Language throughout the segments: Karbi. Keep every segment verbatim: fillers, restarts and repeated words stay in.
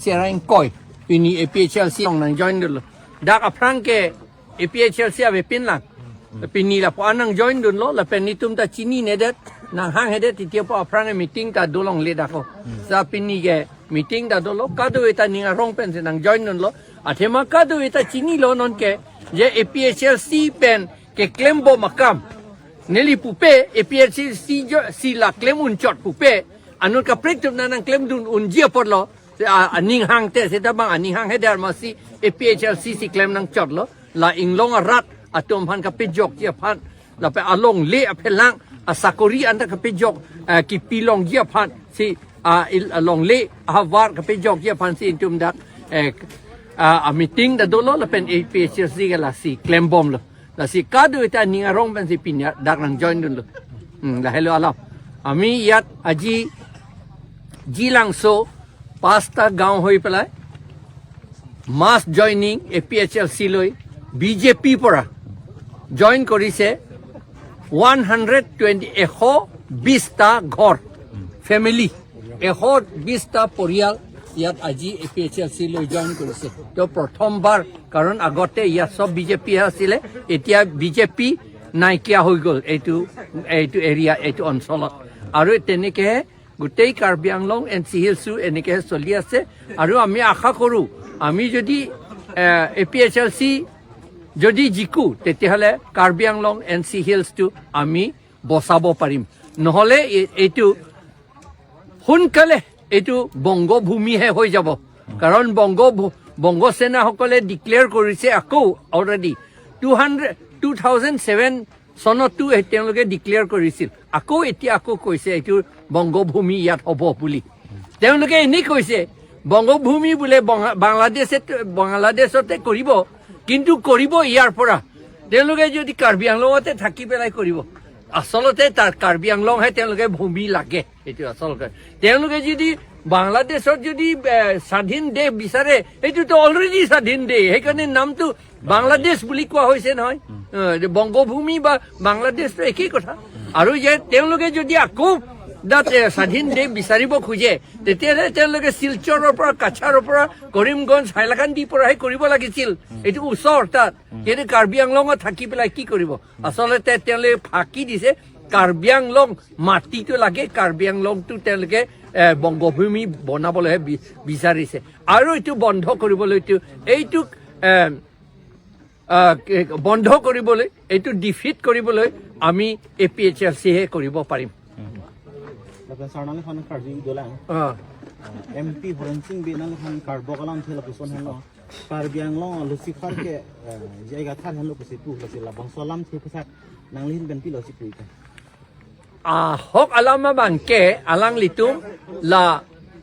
Terang koi. Pini A P H L C along nangjoin dunlo. Dak aphrang ke A P H L C avepin lang. Pini lapu-an nangjoin dunlo, lapen netum ta chininedet, nanghanghedet, titi apo aphrang meeting ta dolongle dak o. Sa pini ke meeting ta dolo, kadokave ta ning arong pensi nangjoin dunlo. Athema kadokave ta chinilo nonke, je A P H L C pen keklembom akam. Neli pupe, A P H L C jo, si la klem unchot pupe. Anut kaprek atum nangklem dun unji apotlo. Si a, aning hangte, seta bang aning hanghe der masi A P H L C si klem nangchotlo. La inglong arat atum aphan kapejokji aphan. Lapen alongle aphelang asakori anta kapejok, eh, kepilongji aphan. Si, ah, il-, alongle ahavar kapejokji aphan si netum dak, eh, ah, a meeting ta dolo lapen A P H L C ke lasi klembomlo. Lasi kadokave ta ning arong pensi pini dak nangjoin dunlo. Hmm, lahelo alam. Ami ইয়াত আজি জিলাংছো পাঁচটা গাঁও হৈ পেলাই মাছ joining A P H L C লৈ B J পিৰ পৰা জইন কৰিছে ওৱান হাণ্ড্ৰেড টুৱেণ্টি, এশ বিশটা ঘৰ, ফেমিলি, এশ বিশটা পৰিয়াল ইয়াত আজি এ পি এইচ এল চি লৈ জইন কৰিছে। তেওঁ প্ৰথমবাৰ, কাৰণ আগতে ইয়াত চব বি জে পি আছিলে, এতিয়া বি জে পি নাইকিয়া হৈ গ'ল এইটো, এইটো এৰিয়া, এইটো অঞ্চলত। আৰু তেনেকে গোটেই কাৰ্বি আংলং এন চি হিলছো এনেকে চলি আছে। আৰু আমি আশা কৰো, আমি যদি, এ, এ পি এইচ এল চি যদি জিকো, তেতিয়াহ'লে কাৰ্বি আংলং এন চি হিলছটো আমি বচাব পাৰিম। নহ'লে এ-, এইটো সোনকালে এইটো বংগভূমিহে হৈ যাব। কাৰণ বংগ ভূ-, বংগ সেনাসকলে ডিক্লেয়াৰ কৰিছে আকৌ already. Two hundred, two thousand seven চনতো এই তেওঁলোকে ডিক্লেয়াৰ কৰিছিল। আকৌ এতিয়া আকৌ কৈছে এইটো বংগভূমি ইয়াত হ'ব বুলি। তেওঁলোকে এনেই কৈছে, বংগভূমি বোলে বঙা-, বাংলাদেশে, বাংলাদেশতে কৰিব, কিন্তু কৰিব ইয়াৰ পৰা। তেওঁলোকে যদি কাৰ্বি আংলঙতে থাকি পেলাই কৰিব, আচলতে তাৰ কাৰ্বি আংলংহে তেওঁলোকে ভূমি লাগে, এইটো আচলতে। তেওঁলোকে যদি বাংলাদেশত যদি, এ, স্বাধীন দেশ বিচাৰে, এইটোতো অলৰেডি স্বাধীন দেশ, সেইকাৰণে নামটো বাংলাদেশ বুলি কোৱা হৈছে নহয়। এ, যে বংগভূমি বা বাংলাদেশটো একেই কথা। আৰু যে তেওঁলোকে যদি আকৌ তাত, এ, স্বাধীন দেশ বিচাৰিব খোজে, তেতিয়াহ'লে তেওঁলোকে শিলচৰৰ পৰা, কাছাৰৰ পৰা, কৰিমগঞ্জ, হাইলাকান্দিৰ পৰাহে কৰিব লাগিছিল। এইটো ওচৰ তাত। কিন্তু কাৰ্বি আংলঙত থাকি পেলাই কি কৰিব? আচলতে তেওঁলোকে ফাঁকি দিছে। কাৰ্বি আংলং মাটিটো লাগে, কাৰ্বি আংলংটো তেওঁলোকে, এ, বংগভূমি বনাবলৈহে বি-, বিচাৰিছে। আৰু এইটো বন্ধ কৰিবলৈতো, এইটো, এ, আহ, কে-, বন্ধ কৰিবলৈ, এইটো ডিফিট কৰিবলৈ আমি এ পি এইচ এল চিহে কৰিব পাৰিম। Lapen sar nangliphan karju dolang. Ah. M P Horen Sing Bey nangliphan karbok alamthe lapuson henlo. Karbi Anglong Lucifer ke, eh, jaiga thar henlo pusi pu, lasi labangso alamthe puthak nanglihin pen pilo si pu ika. Ahok alam abangke alanglitum la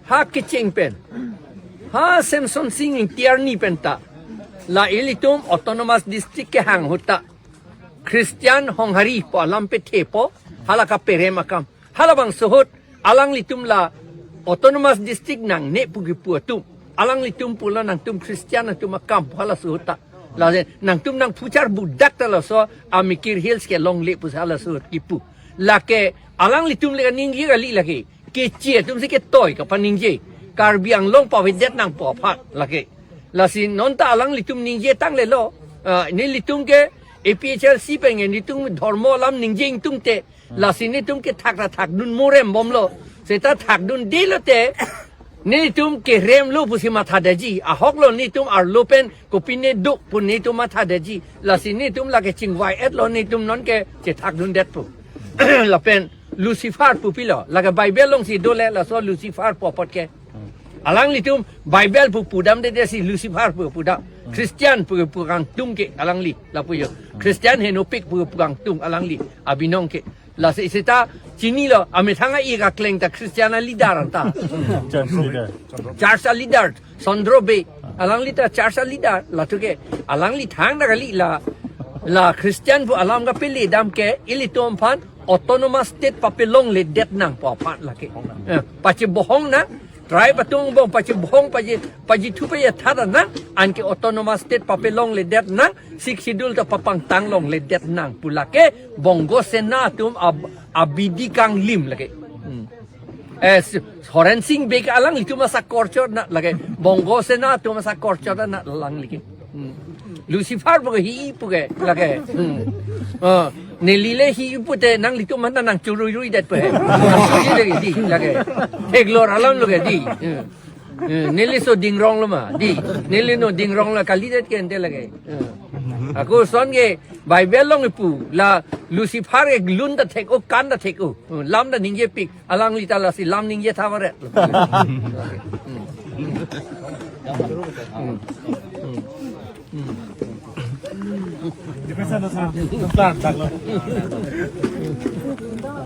ha Kiching pen, ha Semsonsing Ingti arni penta, la ilitum autonomous district kehang ahut ta Christian Honghari pu alam pethepo, hala kaperem akam. Halabangso ahut alanglitum la autonomous district nangne pu kipu atum. Alanglitum pulo nangtum Christian atum akam pu halaso ahut ta. Lasi nangtum nangphuchar budak ta laso amikir hills kelongle pusi halaso ahut kipu. Lake alanglitum le kaningje kali lake. Keche atumsi ketoi kapaningje. Karbi Anglong pavedet nangpo aphan lake. Lasi nonta alanglitum ningje tanglelo. Ah, nelitum ke A P H L C pengen nelitum dhormo alam ningje ingtungte. Lasi nelitum ke thak ra thakdun morem bomlo. Seta thakdundelo te, nelitum keremlo pusi mathadetji. Ahoklo nelitum arlo pen kopine duk pu nelitum mathadetji. Lasi nelitum lake chingvai-etlo nelitum nonke chethakdundetpo. Lapen Lucifer pu pilo. Lake Bible alongsi dole laso Lucifer pu apot ke. Alanglitum Bible pu pudamdedetsi Lucifer pu pudam. Christian pu pu kangtung ke alangli lapu jo. Christian henopik pu pu kangtung alangli abinong ke. Lasi seta chinilo, amethang a-ik akleng ta Christian a-leader anta. Church leader. Church a-leader, Sondro Bey. Alangli ta church a-leader, latum ke, alangli thangta kali la, la Christian pu alam kapele dam ke, ilitum aphan autonomous state papelongledet nangpo aphan lake. Eh, pachibohong nang, tribe atum angbong pachibohong paji, pajithu pajithat nang, anke autonomous state papelongledet nang, Sixth Schedule ta papangtang longledet nang pu lake Bongo Sena atum ab-, abidi kanglim lake. Hmm. Eh, s- Horen Sing Bey alanglitum asar korchot na lake. Bongo Sena atum asar korchot na alanglike. Hmm. Lucifer puke hi puke lake. Hmm. Oh, neli le hi pute nanglitum mana nangchurui rui det pe. Nangchurui det di lake. Theklor alam lo ke di. Hmm. Hmm. Neli so dingrong lo ma di. Neli no dingrong lo kalidet ke ante lake. Hmm. Ako son ke Bible along ipu la Lucifer ke lun ta thek-o kan ta thek-o. Hmm. Lam ta ningjepik. Alangli ta lasi lam ningje tha varet.